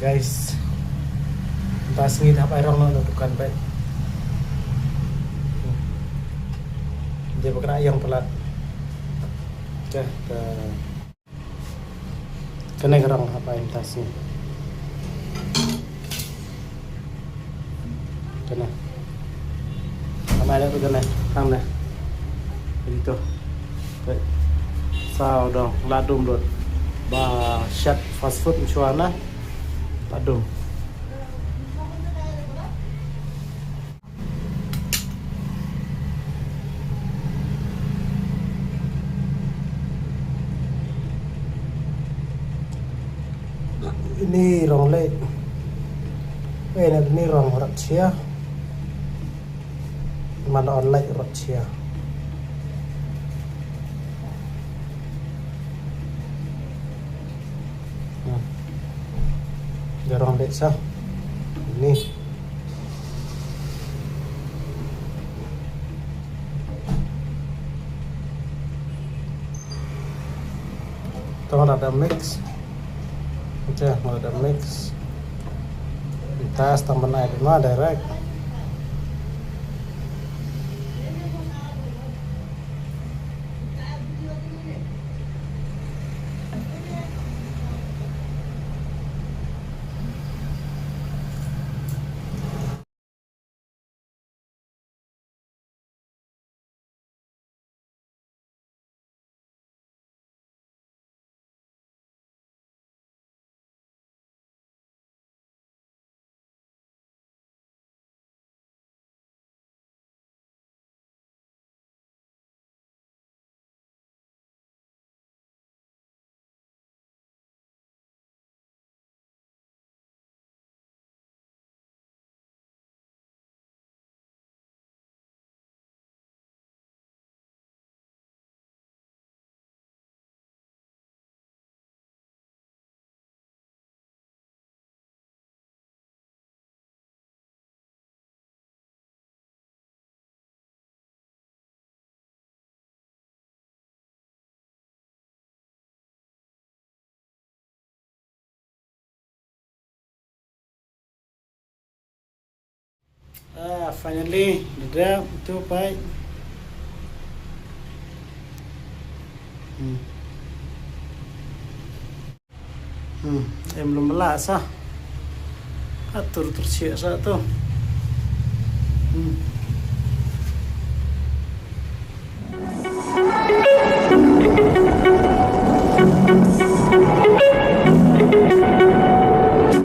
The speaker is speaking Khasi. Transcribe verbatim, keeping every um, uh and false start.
Guys, mynta sngi te hap ai rong noh na dukan bad. Dei ba ka ïong palat. Te, te. Kane ka rong hap ai mynta sngi. Kane. Hap ai da kane, tang ne. Ito. Te. Saw dong, la dum lut. Ba shet fast food mynshwa na. La dum. Ini rong leh. Eh, na ini rong rat sia. Mana on leh rat sia. Hmm. Jarang deh sah. Ini. Tong ada mix. Oke, ada mix. Kita setengah menit lima direct. Ah, finally, da dep tu pai. Hmm. Hmm, em lum la sa. Atur tur siak sa tu. Hmm.